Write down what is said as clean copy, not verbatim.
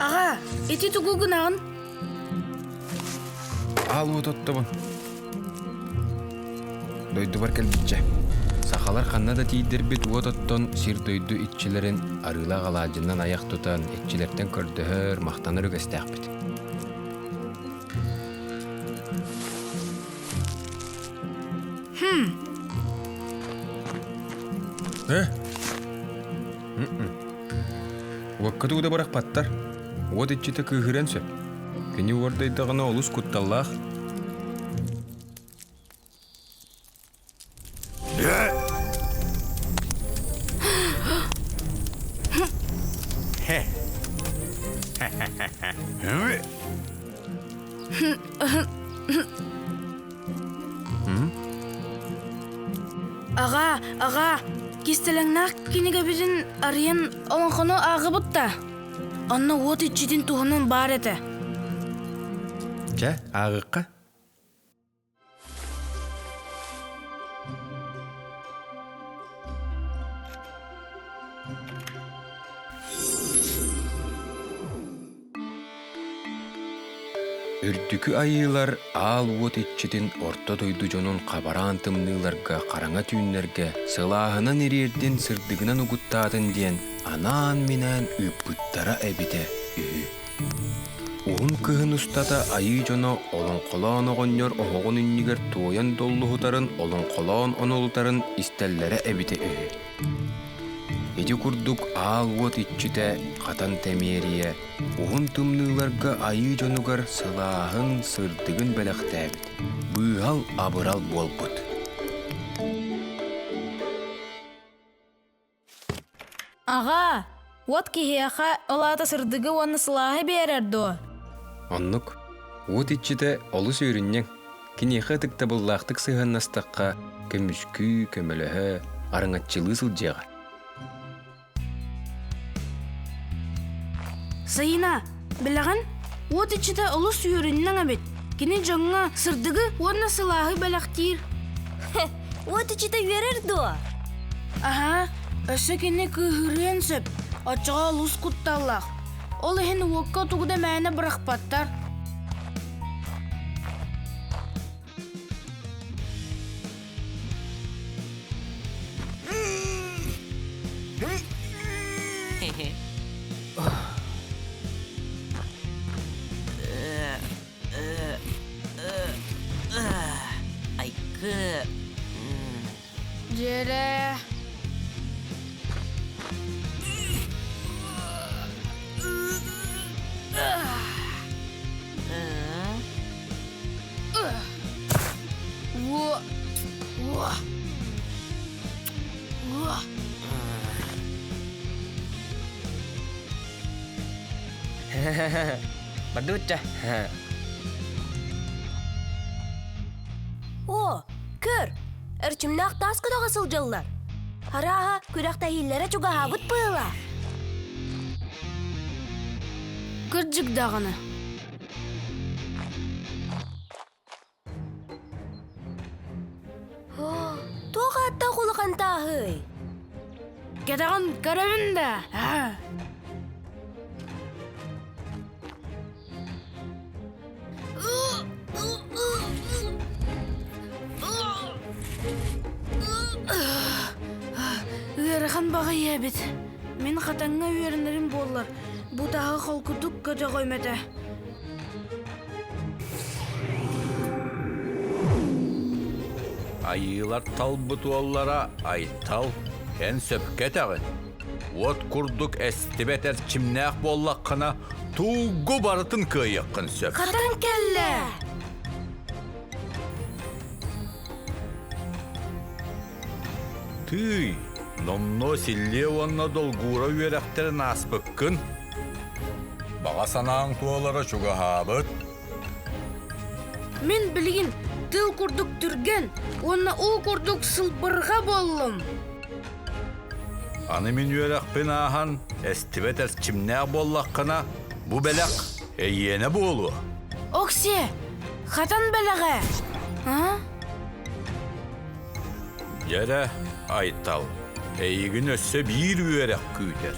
Аҕа, ити тугу гынаҕын? Аал уот оттобун. Дойдубар кэлбиччэ. Сахалар ханна да тиийдэрбит уот оттон сир-дойду иччилэрин арыылаах алаадьынан айах тутан иччилэртэн көрдөһөр, махтанар үгэстээхпит. Хм. Э? Уокка тугу да бырахпаттар. Уот иччитэ кыыһырыан сөп. Кини уордайдаҕына олус кутталлаах. Аҕаа, аҕаа, кистэлэҥнээх кинигэбитин арыйан олоҥхону ааҕыбыт да, онно уот иччитин туһунан баар этэ. Чэ, ааҕыахха. Үрдүкү айыылар аал уот иччитин орто дойду дьонун хабараан тымныыларга хараҥа түүннэргэ сылааһынан ириэрдин сырдыгынан угуттаатын диэн анаан-минээн ыыппыттара эбитэ үһү. Уһун кыһын устата айыы дьоно олоҥхолоон оҕонньор оһоҕун иннигэр туойан доллуһутарын, олоҥхолоон онолутарын истэллэрэ эбитэ үһү. Ити курдук аал уот иччитэ Хатан Тэмиэрийэ уһун тымныыларга айыы дьонугар сылааһын, сырдыгын бэлэхтээбит, быыһал-абырал буолбут. Аҕаа, уот киһиэхэ ол аата сырдыгы уонна сылааһы биэрэр дуо? Оннук. Уот иччитэ олус үөрүнньэҥ. Киниэхэ ытыктабыллаахтык сыһыаннастахха, көмүскүү, көмөлөһө, араҥаччылыы сылдьыаҕа. Сайына, билэҕин, уот иччитэ олус үөрүнньэҥ эбит. Кини дьоҥҥо сырдыгы уонна сылааһы бэлэхтиир. Уот иччитэ үөрэр дуо? Аһаа, өссө кини кыыһырыан сөп, оччоҕо олус кутталлаах. Ол иһин уокка тугу да мээнэ бырахпаттар. Айгы. Дьиэлээ. Бардыбытча. О, көр, эрчимнээх таас көтөҕө сылдьаллар. Арааһа, күрэхтэһиилэрэ чугаһаабыт быһыылаах. Кырдьык даҕаны. Туох ааттаах улахан тааһый? Кэтэҕин көрөбүн да. Ыарахан баҕайы эбит. Мин хатаҥҥа үөрэнэрим буоллар, бу тааһы холкутук көтөҕүөм этэ. Айыылар талбыт уоллара Айтал, эн сөпкө этэҕин. Уот курдук эстибэт эрчимнээх буоллаххына, туугу барытын кыайыаххын сөп. Хатан кэллэ! Тыый, номнуо силлиэ уонна долгуура үөрэхтэрин ааспыккын. Баҕа санааҥ туолара чугаһаабыт. Мин билигин тыл курдук түргэн уонна уу курдук сылбырҕа буоллум. Аны мин үөрэхпин ааһан, эстибэт эрчимнээх буоллаххына, бу бэлэх эйиэнэ буолуо. Оксиэ, хатан бэлэҕэ! А? Дьэрэ, Айтал, эйигин өссө биир үөрэх күүтэр.